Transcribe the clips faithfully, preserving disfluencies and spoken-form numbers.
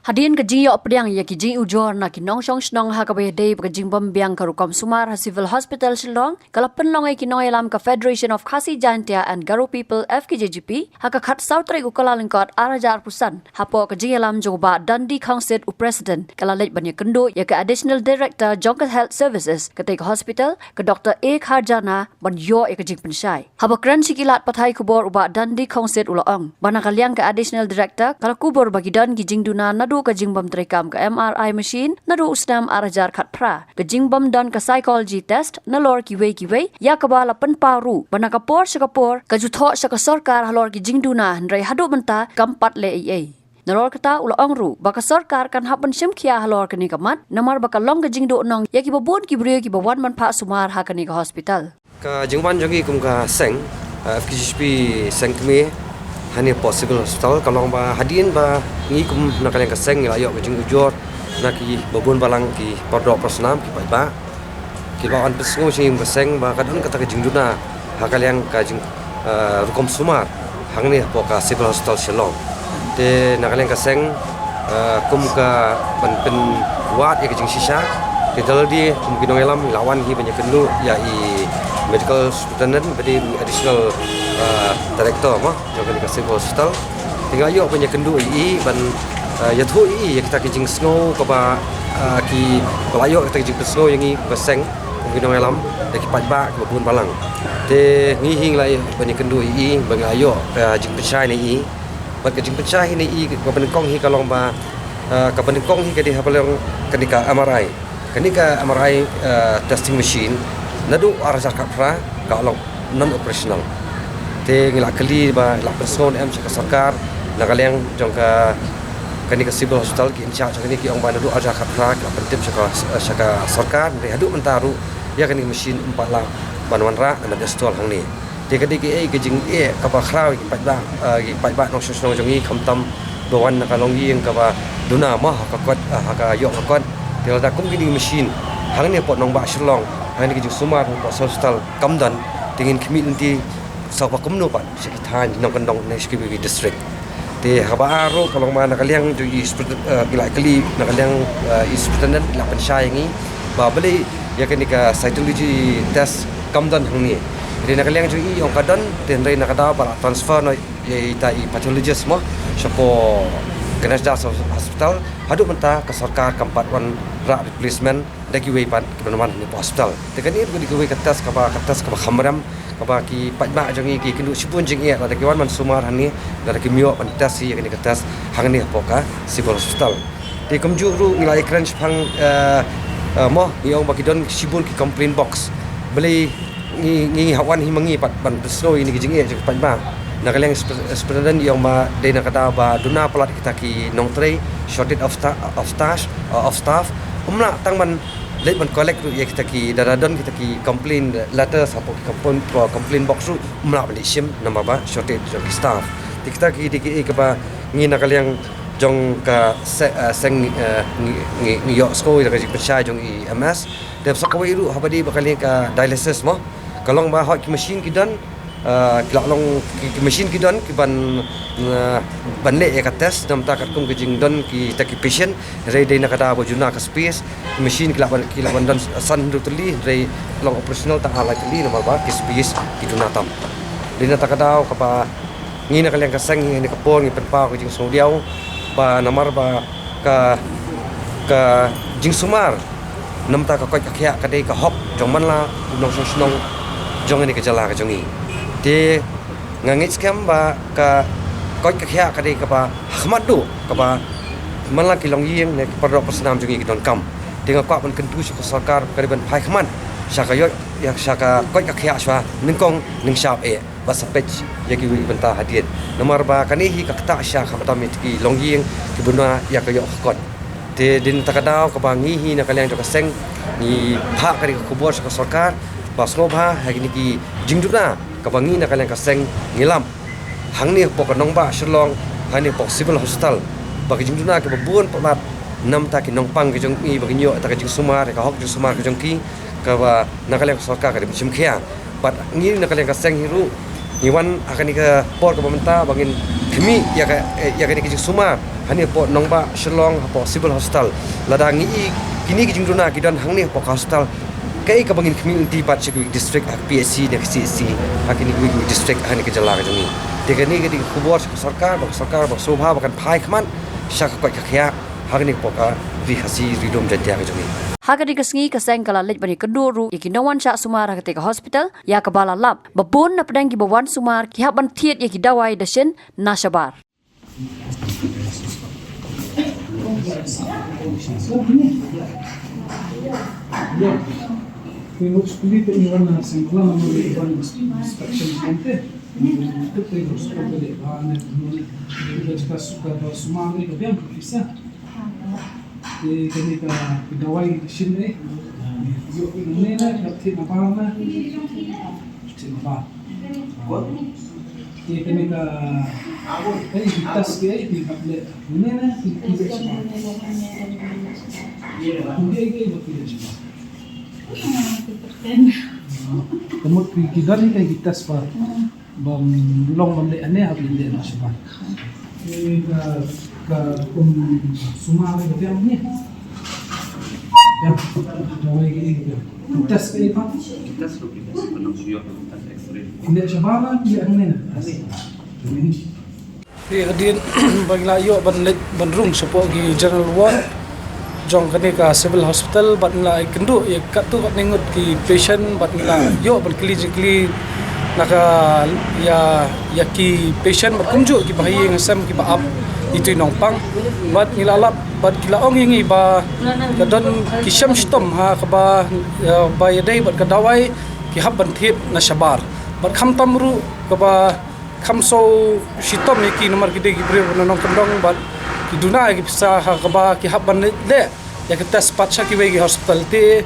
Hadien ka jingïoh pdiang ïa ki jingujor na ki nongshong shnong ha kaba ïadei bad ka jingbym biang ka rukom sumar ha Civil Hospital Shillong, ka la pynlong ïa ki nongïalam ka Federation of Khasi Jaintia and Garo People, F K J G P, ha ka khatsaw tarik u Kyllalyngkot ar hajar arphew san, hapoh ka jingïalam jong u Bah Dundee Khongsit, u President, ka la leit ban ïakynduh ïa ka Additional Director jong ka Health Services, katei ka hospital, ka Doktor A Kharjana, ban ïoh ïa ka jingpynshai. Haba kren sha ki lad pathai khubor, u Bah Dundee Khongsit u la ong ba na ka liang ka Additional Director ka la kubur ba ki don ki jingduna naduh ka jingbym treikam ka M R I machine naduh u snem ar hajar khatphra, ka jingbym don ka psychology test, nalor kiwei kiwei, ïa kaba la pynpaw ruh ba na ka por sha ka por ka ju thoh sha ka sorkar halor ki jingduna, hynrei haduh mynta kam pat leh ei ei. Nalor kata u la ong ruh ba ka sorkar kan hap ban shim khia halor kane ka mat, namar ba ka long ka jingduhnong ïa kiba bun ki briew kiba wan ban phah sumar ha kane ka hospital. Ka jingwan jong ngi kum ka seng, eh, F K G P seng kmie, hangne hapoh Civil Hospital, ka long ba hadien ba ngi kum na ka liang ka seng ngi la ïoh ka jingujor na kiba bun balang, ki pardoh parsnam, ki paidbah, kiba wan pynsngew sha ngi kum ka seng ba ka don kata ka jingduna ha ka liang ka jing, eh, rukom sumar hangne hapoh ka Civil Hospital Shillong. Te na ka liang ka seng, eh, kum ka ban pynwad ïa ka jingshisha, te da lade kum ki nongïalam la wan hi ban ïakynduh ïa i Medical Superintendent bad i Additional, eh, Director mo jong kane ka Civil Hospital. Te nga la ïoh ban ïakynduh ïa i ban, eh, ïathuh ïa i ïa kita ki jingsngew kaba, eh, kiba la ïoh kita ki jingpynsngew ïa ngi kum ka seng, kum ki nongïalam, da ki paidbah kiba bun balang. Te ngi hi ngi la ïoh ban ïakynduh ïa i, ba ngi la ïoh ka jingpynshai na i. Bad ka jingpynshai hi na i, kaba nyngkong hi ka long ba, eh, kaba nyngkong hi ka dei haba long kane ka M R I. Kane ka M R I, eh, testing machine naduh ar hajar khatphra ka long non operational. Te ngi la kylli ba la pynsngew ne em sha ka sorkar, na ka liang jong ka, kane ka Civil Hospital, ki in charge jong kane ki ong ba naduh ar hajar khatphra ki la pyntip sha ka, sha ka sorkar, hynrei haduh mynta ruh ïa kane ka machine ym pat lah ban wanrah, ban install hangne. Te ka dei kaei ka jingeh kaba khraw ïa ki paidbah, eh, ki paidbah nongshong shnong jong ngi, khamtam ba wan na ka longïing kaba duna mo ha ka kot, eh, ha ka ïoh ka kot. Te lada kum kine ki machine hangne hapoh nongbah Shillong, hangne ka jingsumar hapoh Civil Hospital kam don, te ngin khmih lynti shuh ba kumno pat sha ki thaiñ nongkyndong ne sha kiwei ki district. Te haba ar ruh ka long ba na ka liang jong i Superintendent, eh, ngi la kylli na ka liang, eh, i Superintendent i la pynshai ïa ngi ba balei ïa kane ka cytology test kam don hangne. Hynrei na ka liang jong i i ong ka don, te hynrei na ka daw ba la transfer noh ïa ita i pathologist mo shapoh Ganesh Das Hospital, haduh mynta ka sorkar kam pat wanrah replacement da kiwei pat kiban wan hangne hapoh hospital. Te kane ruh ka dei kawei ka test kaba, ka test kaba kham rem, kaba ki paidbah jong ngi ki kynduh shibun jingeh lada ki wan ban sumar hangne, lada kim ïoh ban test ïa kane ka test hangne hapoh ka Civil Hospital. Te kumjuh ruh ngi la ïakren shaphang, eh, eh, mo, ngi ong ba ki don shibun ki complaint box. Balei ngi, ngi hap wan hi ma ngi pat ban pynsngew ïa kine ki jingeh jong ki paidbah. Na ka liang Superintendent i ong ba dei na ka daw ba duna palat kita ki nongtrei, shortage of sta-, of staff, uh, of staff. Ym lah tang ban leit ban collect ruh ïa kita ki, lada don kita ki complaint letters hapoh ki complaint, uh, complaint box ruh ym lah ban leit shim namar ba shortage jong ki staff. Te kita ki dei kiei kaba ngi na ka liang jong ka se-, uh, seng, uh, ngi, ngi, ngi ïohsngew ïa ka jingpynshai jong i M S. Te sa kawei ruh haba dei ba ka liang ka dialysis mo, ka long ba hooid ki machine ki don, ah, ki la long ki, ki machine ki don kiban, ah, ban leh ïa ka test, namar katkum ka jingdon kita ki patient, hynrei dei na ka daw ba juna ka space, ki machine ki lah ban, ki lah ban don san hynriew tylli, hynrei long operational tang ar lai tylli namar ba ki space ki duna tam. Dei na kata ka daw kaba ngi na ka liang ka seng hi ha kane ka por ngi pynpaw ka jingsngewdiaw ba namar ba ka, ka jingsumar namar ka koit ka khiah ka dei ka hok jong man la u nongshong shnong jong kane ka jylla ka jong ngi. Te nga ngeit skhem ba ka koit ka khiah ka dei kaba ha khmat duh kaba man la ki longïing ne ki paralok parsnam jong ngi ki donkam. Te nga kwah ban kyntu sha ka sorkar ka dei ban phai khmat sha ka ïoh, ïa sha ka koit ka khiah shuwa nyngkong nyngshap eh. Ba sa peit ïa kiwei ki bynta hadien. Namar ba kane hi ka ktah sha khamtam ïa ki longïing ki bynta ïa ka ïoh ka kot. Te dei na kata ka daw kaba ngi hi na ka liang jong ka seng ngi phah kane ka khubor sha ka sorkar ba sngewbha ha kine ki jingduna kaba ngi na ka liang ka seng ngi lap hangne hapoh ka nongbah Shillong, hangne hapoh Civil Hospital, ba ki jingduna kiba bun palat namar ki nongpang ki jong ngi ba kin ïoh ïa ka jingsumar, ïa ka hok jingsumar ka jong ki, kaba na ka liang ka sorkar ka dei ban shim khia. Bad ngi na ka liang ka seng hi ruh Ngi wan ha kane ka por kaba mynta ba ngin khmih ïa ka, eh, ïa kane ka jingsumar hangne hapoh nongbah Shillong, hapoh Civil Hospital. Lada ngi i kine ki jingduna ki don hangne hapoh ka hospital, kaei kaba ngin khmih lynti pat sha kiwei ki district, ha ka P H C ne ka C H C, ha kine kiwei ki district ha kane ka jylla ka jong ngi. Te kane ka dei ka khubor sha ka sorkar, ba ka sorkar ba sngewbha ba kan phai khmat sha ka koit ka khiah ha kane hapoh ka Ri Khasi Ri Lum Jaiñtia ka jong ngi. Ha kane ka sngi ka seng ka la leit ban ïakynduh ruh ïa ki nongwan shah sumar ha katei ka hospital, ïa kaba la lap ba bun na pdeng kiba wan sumar ki hap ban thied ïa ki dawai dashin na shabar. Te kane ka, ka dawai ka shin eh. Ïoh ka ne na, ka thied na bar na. Thied na bar. Te kane ka, eh, ki test ki eh, ki hap leh. Ne na, ki, ki leh shabar. Ki eh, ki eh, ki leh shabar. Ka mut ki, ki don ki, ki test ba. Bym long bym leh ane hap leh na shabar. Te ka, ka kum sumar ka biang ne. Biang, dawai ki biang. Test ki pa. Test ruh ki test, pynlong shuh ïoh test X-ray. Leh shabar la ki ane na. Ane. Te hadien ba ngi la ïoh ban leit ban rung shapoh ki general ward jong kane ka civil hospital bad ngi la ïakynduh ïa katto katne ngut ki patient bad ngi la ïoh ban kylli jingkylli na ka ïa, ïa ki patient bad kumjuh kiba ha ïing ha sem kiba ap itu i nongpang. Bad ngi la lap bad ki la ong ïa ngi ba ka don ki shem shitom ha kaba, ïa, ba ïadei bad ka dawai ki hap ban thied na shabar. Bad khamtam ruh kaba kham shu shitom ïa ki namar ki dei ki briew na nongkyndong bad ki duna ïa ki pisa ha kaba ki hap ban leh ïa ka test pat sha kiwei ki hospital. Te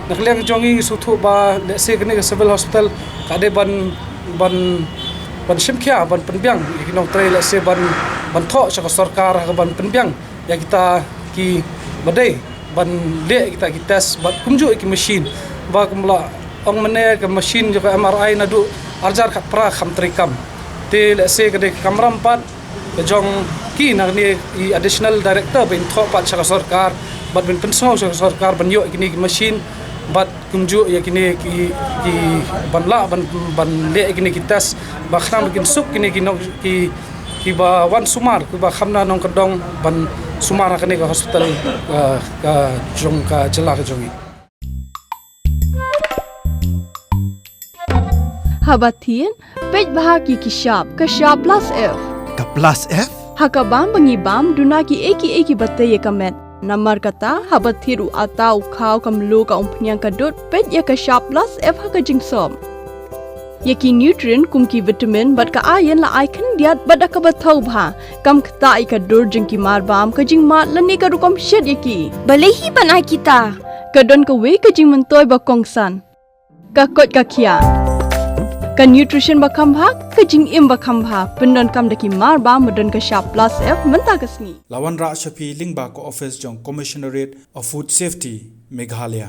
na ka liang jong ngi sngewthuh ba lehse kane ka civil hospital ka dei ban, ban, ban shim khia ban pynbiang ïa ki nongtrei, lehse ban, ban thoh sha ka sorkar ha ka ban pynbiang ïa kita kiba dei ban leh kita ki test bad kumjuh ïa ki machine. Ba kum la ong mynne ka machine jong ka M R I naduh arhajar khatphra kam treikam. Te lehse ka dei ka kamram pat ka jong ki na kane i additional director ban thoh pat sha ka sorkar bad ban pynsngew sha ka sorkar ban ïoh ïa kine ki machine bad kumjuh ïa kine ki, ki ban lah ban, ban leh ïa kine ki test ba khnang ba kin suk kine ki nong, ki, kiba wan sumar, kiba kham na nongkyndong ban sumar ha kane ka hospital, eh, ka jong ka jylla ka jong ngi. Haba thied, peit bha ki, ki shap, ka shap plus F. Ka plus F? Ha ka bam ba ngi bam, duna ki ei ki ei kiba tei ïa ka met. Namar kata, haba thied u atta, u khaw, ka mluh, ka umphniang, ka dud, peit ïa ka shap plus F ha ka jingsop. Ïa ki nutrient kum ki vitamin bad ka iron la ai khyndiat bad da kaba thaw bha. Kam ktah ïa ka dur jong ki mar bam, ka jingmad lane ka rukom shet ïa ki. Balei hi ban ai kita? Ka don kawei ka jingmyntoi ba kongsan. Ka koit ka khiah. Ka nutrition ba kham bha, ka jingim ba kham bha, pyndonkam da ki mar bam ba don ka shap plus F mynta ka sngi. La wanrah sha phi lyngba ka office jong Commissionerate of Food Safety, Meghalaya.